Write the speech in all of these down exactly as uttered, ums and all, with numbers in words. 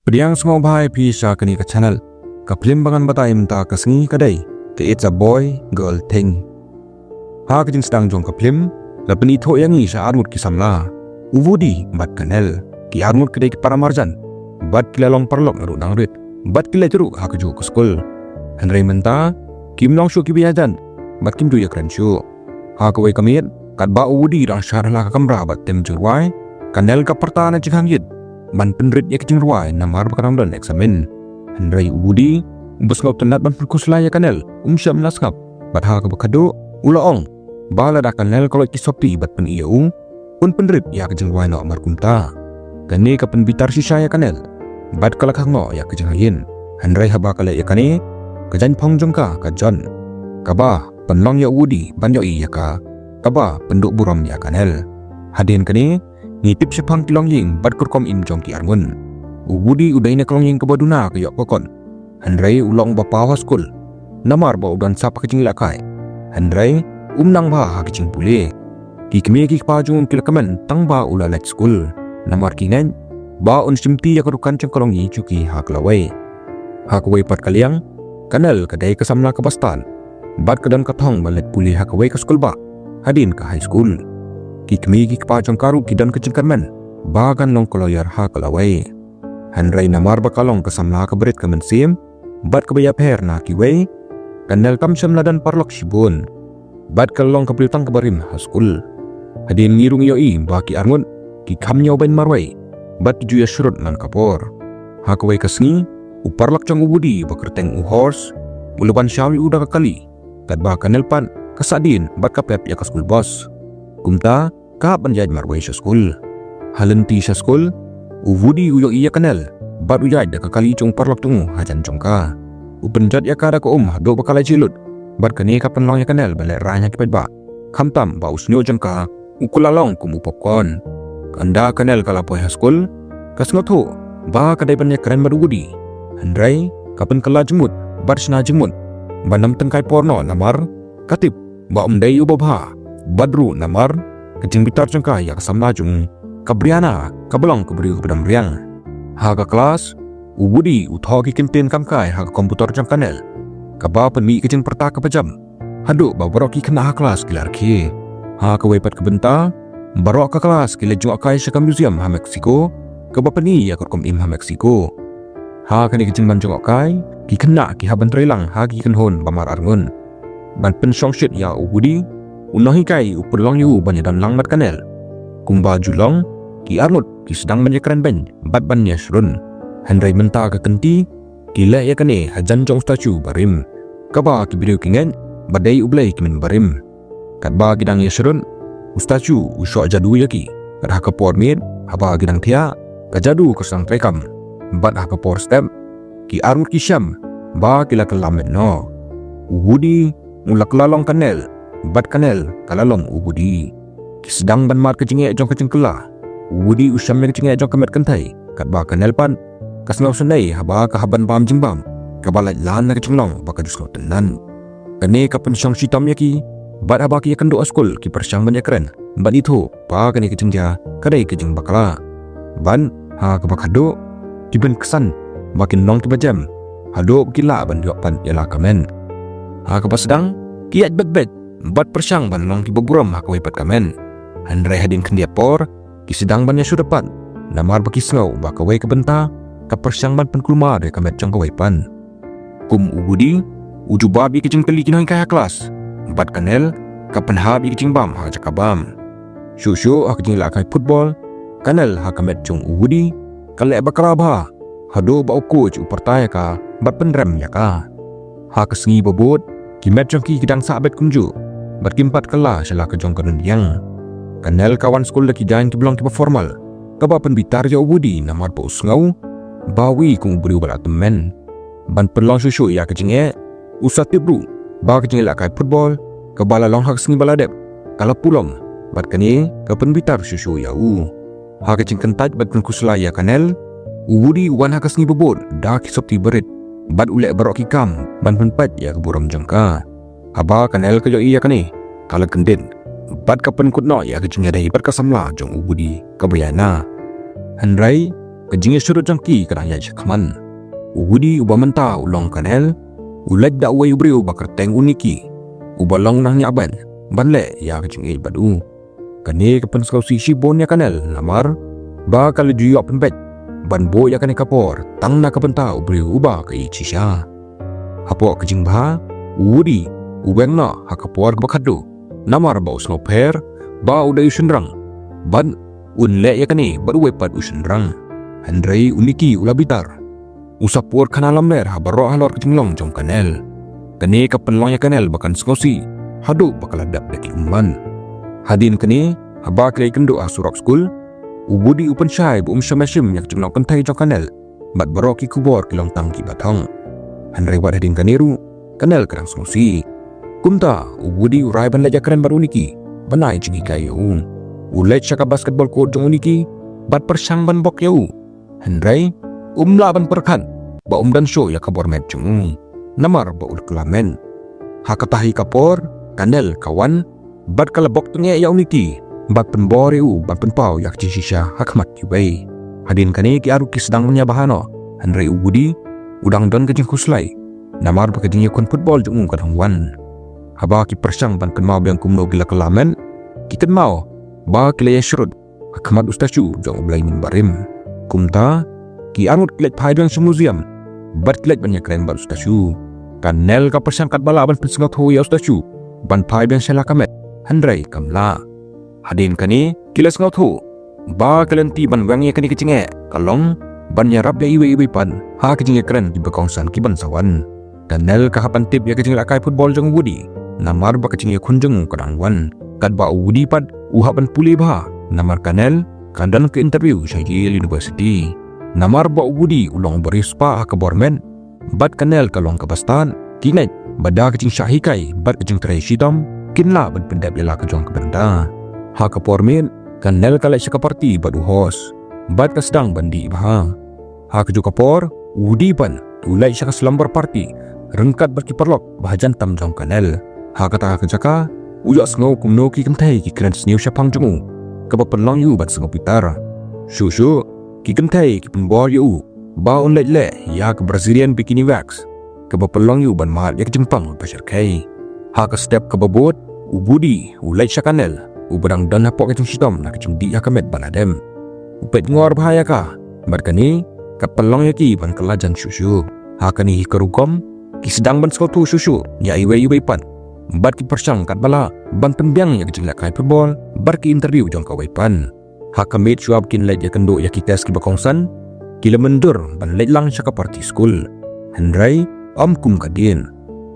Pdiang sngewbha ïa phi sha kane ka channel. Ka phlim ba ngan batai mynta ka sngi ka dei ka It's a Boy Girl Thing. Ha ka jingsdang jong ka phlim la pynithuh ïa ngi sha arngut ki samla, u Woody bad ka Nell. Ki arngut ki dei ki para marjan bad ki la long paralok naduh dang rit bad ki leit ruh ha kajuh ka skul. Hynrei mynta kim long shuh kiba ïajan bad kim ju ïakren shuh. Ha kawei ka miet, katba u Woody u dang shad ha la ka kamra bad tem jingrwai, ka Nell ka pyrta na jingkhang ïit ban pynrit ïa ka jingrwai namar ba ka dang don eksamin. Hynrei u Woody uba sngewtynnat ban pynkhuslai ïa ka Nell um shym la sngap, bad ha kaba khatduh u la ong ba lada ka Nell ka loit ki sopti bad pyni ïa u, un pynrit ïa ka jingrwai noh markumta. Kane ka pynbitar shisha ïa ka Nell bad ka la khang noh ïa ka jingkhang ïit. Hynrei haba ka leh ïa kane, ka jaiñphong jong ka ka jot, kaba pynlong ïa u Woody ban ïohi ïa ka, kaba pynduh burom ïa ka Nell. Hadien kane, ngi tip shaphang ki longïing bad ka rukom im jong ki arngut. U Woody u dei na ka longïing kaba duna ka ïoh ka kot, hynrei u long uba paw ha skul namar ba u don sap ha ka jingïalehkai. Hynrei um nang bha ha ka jingpule. Ki kmie ki kpa jong u ki la kmen tang ba u la leit skul, namar ki ngeit ba un shimti ïa ka dukan jong ka longïing jong ki ha ka lawei. Ha kawei pat ka liang, ka Nell ka dei ka samla kaba stad bad ka don ka thong ban leit pule ha kawei ka skul bah hadien ka high school. Ki kmie ki kpa jong ka ruh ki don ka jingkyrmen ba kan long ka lawyer ha ka lawei. Hynrei namar ba ka long ka samla kaba rit ka mynsiem bad kaba ïapher na kiwei, ka Nell kam shym la don paralok shibun bad ka long ka briew tang kaba rim ha skul. Hadien ngi ruh ngi ïohi ba ki arngut ki kham ñiewbeiñ marwei bad ki ju ïashrut man ka por. Ha kawei ka sngi, u paralok jong u Woody ba kyrteng u Horse u la wan shaw ïa u da ka kali, katba ka Nell pat ka sahdien bad ka pep ïa ka school bus. Kumta ka hap ban ïaid marwei sha skul. Ha lynti sha skul, u Woody u ïohi ïa ka Nell bad u ïaid da ka kali jong u paralok jong u hajan jong ka. U pynjot ïa ka da ka um haduh ba ka la jied lut, bad kane ka pynlong ïa ka Nell ban lehraiñ ha ki paidbah, khamtam ba u shñiuh jong ka u kylla long kum u popcorn. Ynda ka Nell ka la poi ha skul, ka sngewthuh ba ka dei ban ïakren bad u Woody, hynrei ka pynkylla jingmut bad shna jingmut ban ym tyngkai por noh namar ka tip ba um dei uba bha, bad ruh namar ka jingbitar jong ka ïa ka samla jong u, ka Brianna, kaba long ka briew kaba dang riang. Ha ka klas, u Woody u thoh ki kyntien kam kai ha ka computer jong ka Nell, kaba pynmih ka jingpyrta kaba jam haduh ba baroh ki khynnah ha klas ki la rkhie. Ha kawei pat ka bynta, baroh ka klas ki leit jngohkai sha ka museum ha Mexico, kaba pyni ïa ka rukom im ha Mexico. Ha kane ka jingban jngohkai, ki khynnah ki hap ban trei lang ha ki kynhun ba mar arngut. Ban pynshongshit ïa u Woody, u nonghikai u pynlong ïa u ban ïadon lang bad ka Nell. Kumba ju long, ki arngut ki sdang ban ïakren beiñ bad ban ïashrun. Hynrei mynta ka kynti ki leh ïa kane hajan jong u statue barim, kaba ki briew ki ngeit ba dei u blei ki mynbarim. Katba ki dang ïashrun, u statue u shoh jadu ïa ki. Bad ha ka por miet, haba ki dang thiah, ka jadu ka sdang treikam. Bad ha ka por step, ki arngut ki shem ba ki la kylla met noh. U Woody u la kylla long ka Nell, bad ka Nell ka la long u Woody. Ki sdang ban mad ka jingeh jong ka jingkylla. U Woody u shem ïa ka jingeh jong ka met kynthei, katba ka Nell pat ka sngewsynei haba ka hap ban bam jingbam kaba lait lan na ka jinglong ba ka ju sngewtynnat. Kane ka pynshong shitom ïa ki, bad haba ki ïakynduh ha skul ki pyrshang ban ïakren, ban ithuh ba kane ka jingjia ka dei ka jingbakla. Bad ha kaba khatduh, ki pynksan ba kin long kiba jem haduh ba ki lah ban ïoh pat ïa la ka met. Ha kaba sdang, ki ïaid beit beit bad pyrshang ban long kiba burom ha kawei pat ka met. Hynrei hadien khyndiat por, ki sdang ban ïashu da pat, namar ba ki sngew ba kawei ka bynta ka pyrshang ban pynkulmar ïa ka met jong kawei pat. Kum u Woody u ju bam ïa ki jingkylli ki nonghikai ha klas, bad ka Nell ka pynhap ïa ki jingbam ha jaka bam. Shuh shuh ha ka jingïalehkai football, ka Nell ha ka met jong u Woody ka leh bakla bha, haduh ba u coach u pyrta ïa ka bad pynrem ïa ka. Ha ka sngi ba bud, ki met jong ki ki dang sah beit kumjuh, bad kim pat kylla sha la ka jong ka rynïeng. Ka Nell ka wan skul da ki jaiñ kiba long kiba formal, kaba pynbitar ïa u Woody namar ba u sngew ba u i kum u briew ba la tymmen. Ban pynlong shuh shuh ïa ka jingeh, u sa tip ruh ba ka jingïalehkai football kaba la long ha ka sngi ba la dep ka la pulom, bad kane ka pynbitar shuh shuh ïa u. Ha ka jingkyntait bad pynkhuslai ïa ka Nell, u Woody u wan ha ka sngi ba bud da ki sopti barit, bad u leh baroh ki kam ban pynpait ïa ka burom jong ka. Haba ka Nell ka ïohi ïa kane, ka la kyndit bad ka pynkut noh ïa ka jingïadei bad ka samla jong u Woody, ka Brianna. Hynrei ka jingïasyrut jong ki ka dang ïaid shakhmat. U Woody uba mynta u long Colonel, u leit da uwei u briew ba kyrteng u Nicky, uba long nongñiah bad ban leh ïa ka jingïeit bad u. Kane ka pynsngewsih shibun ïa Colonel namar ba ka la ju ïoh pynbeit ban buh ïa kane ka por tang na ka bynta u briew uba ka ïeit shisha. Hapoh ka jingbha, u Woody u weng noh ha ka por kaba khadduh namar ba u sngewpher ba u dei u shynrang bad un leh ïa kane bad uwei pat u shynrang. Hynrei u Nicky u la bitar. U sa pur khana lamler ha baroh halor ka jinglong jong Colonel. Kane ka pynlong ïa Colonel ba kan sngewsih haduh ba ka la dep da ki ummat. Hadien kane, haba ki la ïakynduh ha surok skul, u Woody u pynshai ba um shym la shim ïa ka jinglong kynthei jong Colonel bad baroh ki khubor ki long tang kiba thong. Hynrei wat hadien kane ruh, Colonel ka dang sngewsih. Kumta, u Woody u rai ban leit ïakren bad u Nicky ban ai jinghikai ïa u. U leit sha ka basketball court jong u Nicky bad pyrshang ban bok ïa u. Hynrei um lah ban pyrkhat ba um don shuh ïa ka bor met jong u namar ba u la kylla met. Ha kata hi ka por, Colonel ka wan bad ka la bok tyngeh ïa u Nicky bad pynbor ïa u ban pynpaw ïa ka jingshisha ha khmat kiwei. Hadien kane ki arngut ki sdang ban ïabha noh, hynrei u Woody u dang don ka jingkhuslai namar ba ka jingïakhun football jong u ka dang wan. Haba ki pyrshang ban kynmaw biang kumno ki la kylla met, ki kynmaw ba ki la ïasyrut ha khmat u statue jong u Blei Mynbarim. Kumta, ki arngut ki leit phai biang sha museum bad ki leit ban ïakren bad u statue. Colonel ka pyrshang katba lah ban pynsngewthuh ïa u statue ban phai biang sha la ka met, hynrei kam lah. Hadien kane, ki la sngewthuh ba ka lynti ban weng ïa kane ka jingeh ka long ban ïarap ïa iwei ïa iwei pat ha ka jingïakren kiba kongsan kiban sa wan. Colonel ka hap ban tip ïa ka jinglehkai football jong u Woody namar ba ka jingïakhun jong u ka dang wan. Katba u Woody pat u hap ban pule bha namar Colonel ka don ka interview sha Yale University. Namar ba u Woody u long uba riewspah ha ka bor met bad Colonel ka long kaba stad, ki ngeit ba da ka jingshah hikai bad ka jingtrei shitom kin lah ban pyndep ïa la ka jong ka bynta. Ha ka por miet, Colonel ka leit sha ka party bad u host bad ka sdang ban dih bha. Ha kajuh ka por, u Woody pat u leit sha ka slumber party ryngkat bad ki paralok ba hajan tam jong Colonel. Ha kata ka jaka, u ïohsngew kumno ki kynthei ki kren sniew shaphang jong u, kaba pynlong ïa u ban sngewbitar. Shuh shuh, ki kynthei ki pynbor ïa u ba un leit leh ïa ka Brazilian bikini wax, kaba pynlong ïa u ban mad ïa ka jingpang ba shyrkhei. Ha ka step kaba bud, u Woody u leit sha Colonel, uba dang don hapoh ka jingshitom na ka jingdih ha ka met ba la dep. U peit ngor bha ïa ka, bad kane ka pynlong ïa ki ban kylla jan shuh shuh. Ha kane hi ka rukom, ki sdang ban sngewthuh shuh shuh ïa iwei ïa iwei pat, bad ki pyrshang katba lah ban pynbiang ïa ka jinglehkai football bad ki interview jong kawei pat. Ha ka miet shuwa ba kin leit ïakynduh ïa ki test kiba kongsan, ki la mynjur ban leit lang sha ka party skul. Hynrei ym kum ka dien.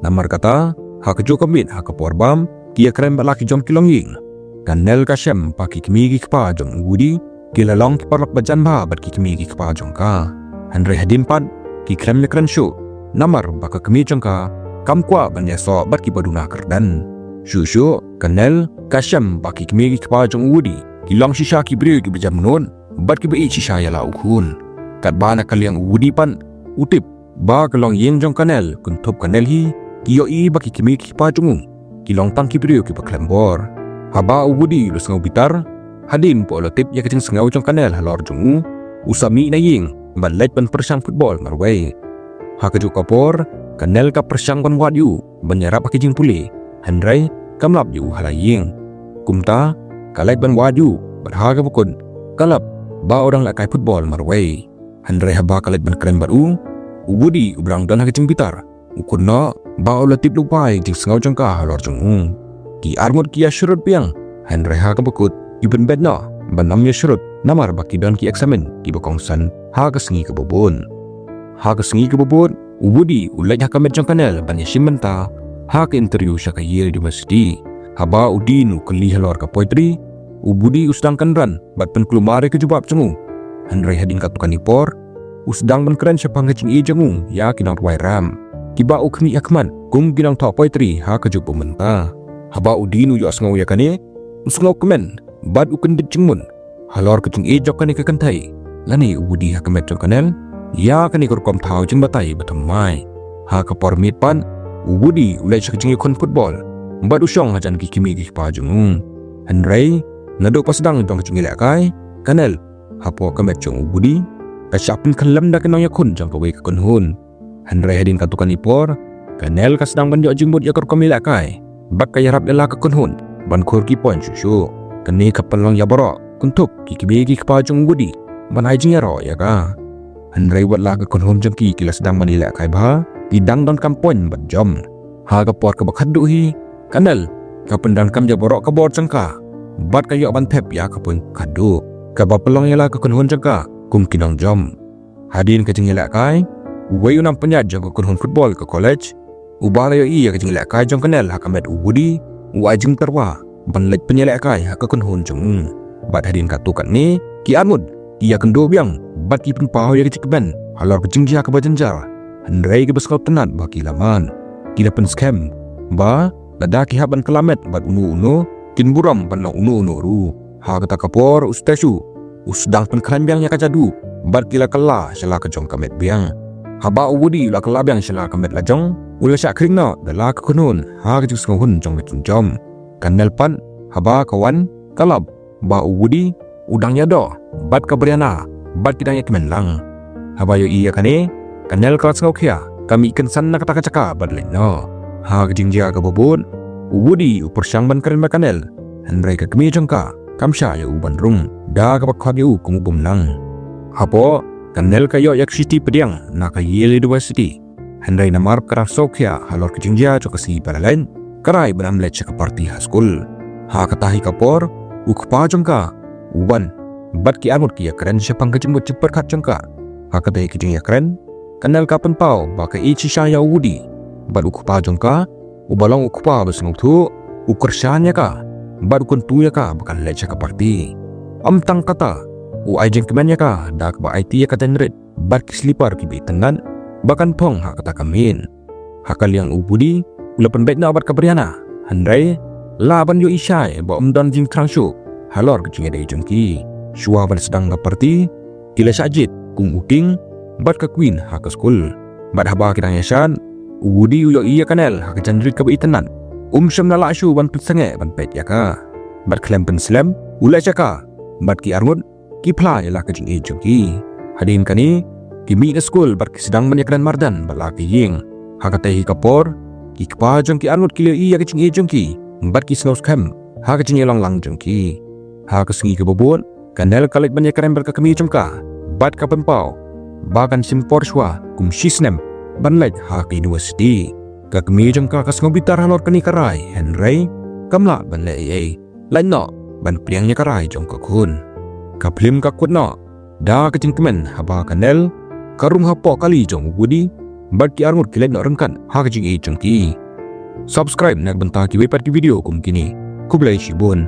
Namar kata, ha kajuh ka miet ha ka por bam, ki ïakren bad la ki jong ki longïing, Colonel ka shem ba ki kmie ki kpa jong u Woody ki la long ki paralok ba jan bha bad ki kmie ki kpa jong ka. Hynrei hadien pat, ki khlem ïakren shuh namar ba ka kmie jong ka kam kwah ban ïasoh bad kiba duna kyrdan. Shuh shuh, Colonel ka shem ba ki kmie ki kpa jong u Woody ki long shisha ki briew kiba jemnud bad kiba ïeit shisha ïa la u khun. Katba na ka liang u Woody pat u tip ba ka longïing jong Colonel, kynthup Colonel hi, ki ïohi ba ki kmie ki kpa jong u ki long tang ki briew kiba khlem bor. Haba u Woody u la sngewbitar hadien ba u la tip ïa ka jingsngew jong Colonel halor jong u, u sa mih na ïing ban leit ban pyrshang football marwei. Ha kajuh ka por, Colonel ka pyrshang ban wad ïa u ban ïarap ha ki jingpule, hynrei kam lap ïa u ha la ïing. Kumta, ka leit ban wad ïa u, bad ha kaba kut, ka lap ba u dang lehkai football marwei. Hynrei haba ka leit ban kren bad u, u Woody uba dang don ha ka jingbitar u kut noh ba u la tip lypa ïa ka jingsngew jong ka halor jong u. Ki arngut ki ïasyrut biang, hynrei ha kaba kut ki pynbeit noh ban ym ïasyrut namar ba ki don ki eksamin kiba kongsan ha ka sngi kaba bud. Ha ka sngi kaba bud, u Woody u leit ha ka met jong Colonel ban ïashim bynta ha ka interview sha ka Yale University. Haba u Dean u kylli halor ka poetry, u Woody u sdang kynran bad pynkulmar ïa ka jubab jong u. Hynrei hadien katto katne por, u sdang ban kren shaphang ka jingïeit jong u ïa ki nongrwai rap, kiba u khmih ha khmat kum ki nongthoh poetry ha ka juk ba mynta. Haba u Dean u ïohsngew ïa kane, u sngewkmen bad u kyndit jingmut halor ka jingïeit jong kane ka kynthei, lane u Woody ha ka met jong Colonel ïa kane ka rukom thaw jingbatai ba thymmai. Ha ka por miet pat, u Woody u leit sha ka jingïakhun football bad u shong hajan ki kmie ki kpa jong u. Hynrei naduh ba sdang jong ka jingïalehkai, Colonel, hapoh ka met jong u Woody, ka shah pynkhyllem da ki nongïakhun jong kawei ka kynhun. Hynrei hadien katto katne por, ka Nell ka sdang ban ïoh jingmut ïa ka rukom ïalehkai bad ka ïarap ïa la ka kynhun ban khur ki point shuh shuh. Kane ka pynlong ïa baroh, kynthup ki kmie ki kpa jong u Woody, ban ai jingïaroh ïa ka. Hynrei wat la ka kynhun jong ki ki la sdang ban ïalehkai bha, ki dang donkam point ban jom. Ha ka por kaba khatduh hi, ka Nell ka pyndonkam ïa baroh ka bor jong ka bad ka ïoh ban thep ïa ka point khatduh, kaba pynlong ïa la ka kynhun jong ka kum ki nongjom. Hadien ka jingïalehkai, uwei u nongpynïaid jong ka kynhun football ka college, uba la ïohi ïa ka jingïalehkai jong ka Nell ha ka met u Woody, u ai jingtyrwa ban leit pynïalehkai ha ka kynhun jong u. Bad hadien katto katne, ki arngut ki ïakynduh biang bad ki pynpaw ïa ka jingkmen halor ka jingjia kaba jynjar. Hynrei kiba sngewtynnat ba ki la mad, ki la pynskhem ba lada ki hap ban kylla met bad uno uno, kin burom ban long uno uno ruh. Ha kata ka por u Stacy u sdang pynkhlaiñ biang ïa ka jadu bad ki la kylla sha la ka jong ka met biang. Haba u Woody u la kylla biang sha la ka met lajong, u la shah khring noh da la ka kynhun ha ka jingsngewhun jong ka jingjom. Ka Nell pat, haba ka wan, ka lap ba u Woody u dang ïadoh bad ka Brianna bad ki dang ïakmen lang. Haba ïohi ïa kane, ka Nell ka la sngewkhia, ka mih kynsan na kata ka jaka bad leit noh. Ha ka jingjia kaba bud, u Woody u pyrshang ban kren bad ka Nell, hynrei ka kmie jong ka kam shah ïa u ban rung, da kaba khot ïa u kum u bym nang. Hapoh, ka Nell ka ïoh ïa ka shithi pdiang na ka Yale University. Hynrei namar ka dang sngewkhia halor ka jingjia jong ka sngi ba la leit, ka rai ban ym leit sha ka party ha skul. Ha kata hi ka por, u kpa jong ka u wan bad ki arngut ki ïakren shaphang ka jingmut jingpyrkhat jong ka. Ha kata hi ka jingïakren, ka Nell ka pynpaw ba ka ïeit shisha ïa u Woody. Bad u kpa jong ka, uba long u kpa ba sngewthuh, u kyrshan ïa ka bad u kyntu ïa ka ba kan leit sha ka party. Ym tang kata, u ai jingkmen ïa ka da kaba aiti ïa ka jainrit bad ki slipar kiba itynnad ba kan phong ha kata ka miet. Ha ka liang u Woody u la pynbeit noh bad ka Brianna, hynrei lah ban ïohi shai ba ym don jingthrang shuh halor ka jingïadei jong ki. Shuwa ban sdang ka party, ki la shah jied kum u king bad ka queen ha ka skul. Bad haba ki dang ïashad, u Woody u ïohi ïa ka Nell ha ka jainrit kaba itynnad. Um shym la lah shuh ban pynsangeh ban peit ïa ka. Bad khlem pynslem, u leit sha ka bad ki arngut ki phla ïa la ka jingïeit jong ki. Hadien kane, ki mih na skul bad ki sdang ban ïakren marjan bad la ka ïing. Ha kata hi ka por, ki kpa jong ki arngut ki la ïohi ïa ka jingïeit jong ki bad ki sngewskhem ha ka jingïalong lang jong ki. Ha ka sngi kaba bud, ka Nell ka leit ban ïakren bad ka kmie jong ka bad ka pynpaw ba kan shim por shuwa kum shisnem ban leit ha ka university. Ka kmie jong ka ka sngew bitar halor kane ka rai, hynrei kam lah ban leh ei ei. Lait noh ban pdiang ïa ka rai jong ka khun. Ka phlim ka kut noh da ka jingkmen haba ka Nell ka rung hapoh kali jong u Woody bad ki arngut ki leit noh ryngkat ha ka jingïeit jong ki. Subscribe na ka bynta kiwei pat ki video kum kine. Khublei shibun.